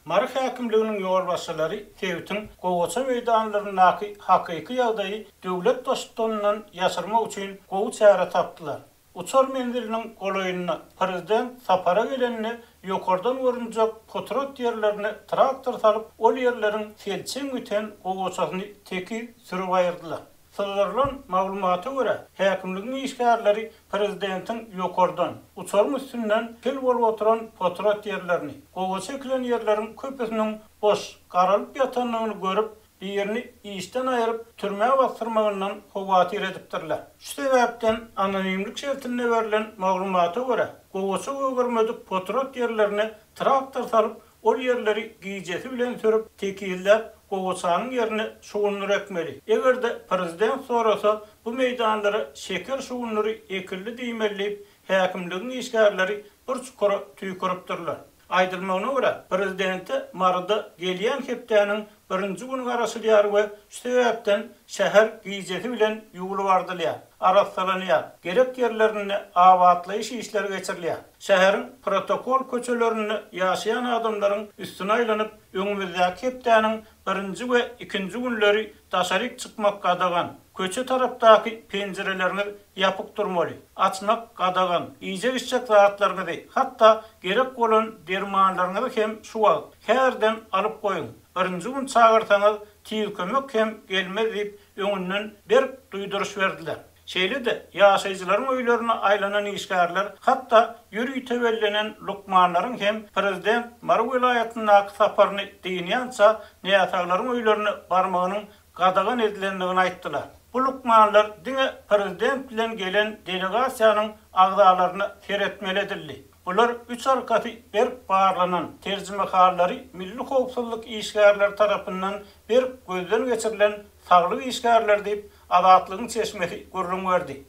Mary häkimliginiň ýolbaşçylary sebitiň gowaça meýdanlaryndaky hakyky ýagdaýy döwlet baştutanyndan ýaşyrmak üçin gowy çäre tapdylar. Uçar menziliniň golaýynda prezident sapara gelende ýokardan görünjek potrat ýerlerine traktor salyp, ol ýerleriň selçeň biten gowaçasyny tekiz sürüp aýyrdylar. Syzdyrylan maglumata görä, häkimligiň işgärleri prezidentiň ýokardan, uçaryň üstünden sil bolup oturan potrat ýerlerini, gowaça ekilen ýerleriň köpüsiniň boş, garalyp ýatandygyny görüp, birini işden aýryp, türmä basdyrmagyndan howatyr edipdirler. Şu sebäpden anonimlik şertinde berlen maglumata görä, gowaça gögermedik potrat ýerlerine traktor salyp, ol ýerleri gijesi bilen sürüp, tekizläp, gowaçanyň ýerine şugundyr ekmeli. Eger-de prezident sorasa, bu meýdanlara şeker şugundyry ekildi diýmeli diýip, häkimligiň işgärleri bir çukura tüýküripdirler. Aýdylmagyna görä, prezidente Maryda gelýän hepdäniň birinji güni garaşylýar we şu sebäpden şäher gijesi bilen ýuwlup ardylýar, arassalanýar, gerek ýerlerinde abatlaýyş işleri geçirilýär. Şäheriň protokol köçelerinde ýaşaýan adamlaryň üstüne aýlanyp, öňümizdäki hepdäniň birinji we ikinji günleri daşaryk çykmak gadagan. Köçe tarapdaky penjireleriňiz ýapyk durmaly. Açmak gadagan. Iýjek-içjek zatlaryňyzy, hatda gerek bolan dermanlaryňyzy hem şu wagt, häzirden alyp goýuň. Birinji gün çagyrsaňyz, tiz kömek hem gelmez diýip, öňünden berk duýduryş berdiler. Şeýle-de, ýaşaýjylaryň öýlerine aýlanan işgärler, hatda ýörite bellenen lukmanlaryň hem prezident Mary welaýatyndaky saparyny dynýança näsaglaryň öýlerine barmagynyň gadagan edilendigini aýtdylar. Bu lukmanlar diňe prezident bilen gelen delegasiýanyň agzalaryna seretmeli edildi. Bular üç arkasy berk barlanan, terjimehallary milli howpsuzlyk işgärleri tarapyndan berk gözden geçirilen saglyk işgärleri diýip, Azatlygyň çeşmesi gürrüň berdi.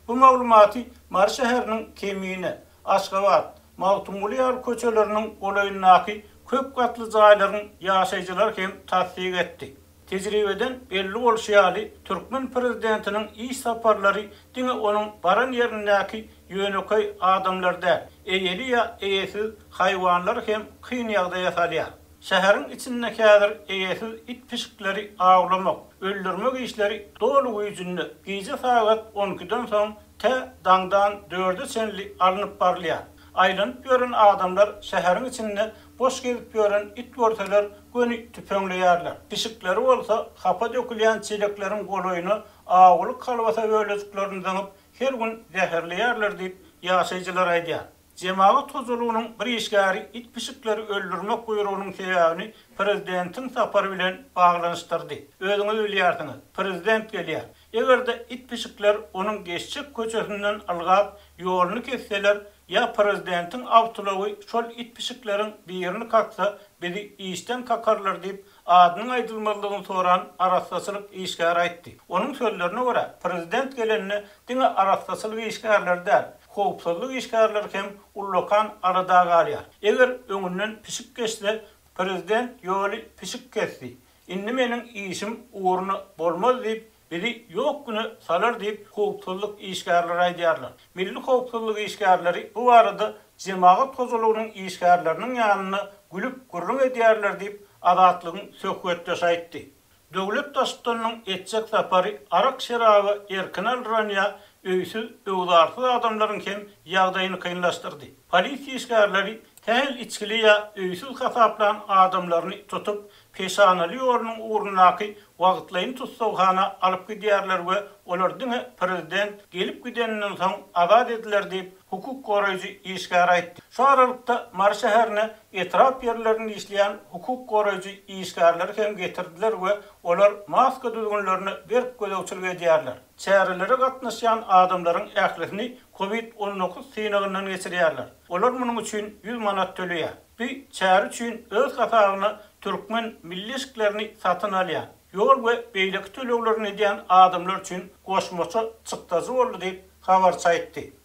Bu maglumaty Mary şäheriniň Kemine, Aşgabat, Magtymguly ýaly köçeleriniň golaýyndaky köp gatly jaýlaryň ýaşaýjylary hem tassyk etdi. Tejribeden belli bolşy ýaly, türkmen prezidentiniň iş saparlary diňe onuň baran ýerindäki ýönekeý adamlary däl, eýeli ýa eýesiz haýwanlary hem kyn ýagdaýa salýar. Şäheriň içinde häzir eýesiz it-pişikleri awlamak, öldürmek işleri doly güýjünde, gije sagat on ikiden soň tä daňdan dörde çenli alnyp barylýar. Aýlanyp ýören adamlar şäheriň içinde boş gezip ýören it görseler, göni tüpeňleýärler. Pişikleri bolsa hapa dökülýän çelekleriň golaýyna awuly kolbasa bölejiklerini zyňyp, her gün zäherleýärler diýip, ýaşaýjylar aýdýar. Jemagat hojalygynyň bir işgäri it-pişikleri öldürmek buýrugynyň sebäbini prezidentiň sapary bilen baglanyşdyrdy. Özüňiz bilýärsiňiz, prezident gelýär. Eger-de it-pişikler onuň geçjek köçesinden ylgap, ýoluny kesseler, ýa prezidentiň awtoulagy şol it-pişikleriň birini kaksa, bizi işden kakarlar diýip, adynyň aýdylmazlygyny soran arassaçylyk işgäri aýtdy. Onuň sözlerine görä, prezident gelende diňe arassaçylyk işgärleri däl, howpsuzlyk işgärleri hem ullakan alada galýar. Eger öňünden pişik geçse, prezident ýoly pişik kesdi, indi meniň işim ugruna bolmaz diýip, bizi ýok güne salar diýip, howpsuzlyk işgärleri aýdýarlar. Milli howpsuzlyk işgärleri bu barada jemagat hojalygynyň işgärleriniň ýanynda gülüp gürrüň edýärler diýip, Azatlygyň söhbetdeşi aýtdy. Döwlet Baştutanynyň etjek sapary arak-şeraba erkin aldyran ýa öýsüz-öwzarsyz adamlaryň hem ýagdaýyny kynlaşdyrdy. Polisiýa işgärleri sähel içgili ýa öýsüz hasaplan adamlaryny tutup, Peşanaly ýolunyň ugrundaky wagtlaýyn tussaghana alyp gidýärler we olar diňe prezident gelip gideninden soň azat ediler diýip, hukuk goraýjy işgär aýtdy. Şu aralykda Mary şäherine etrap ýerlerinde işleýän hukuk goraýjy işgärleri hem getirdiler we olar maska düzgünlerine berk gözegçilik edýärler. Çärelere gatnaşýan adamlaryň ählisini Covid 19 synagyndan geçirýärler. Olar munuň üçin 100 manat töleýär. Bu çäre üçin öz hasabyna türkmen milli eşiklerini satyn alýan, ýol we beýleki töleglerini edýän adamlar üçin goşmaça çykdajy boldy diýip, habarçy aýtdy.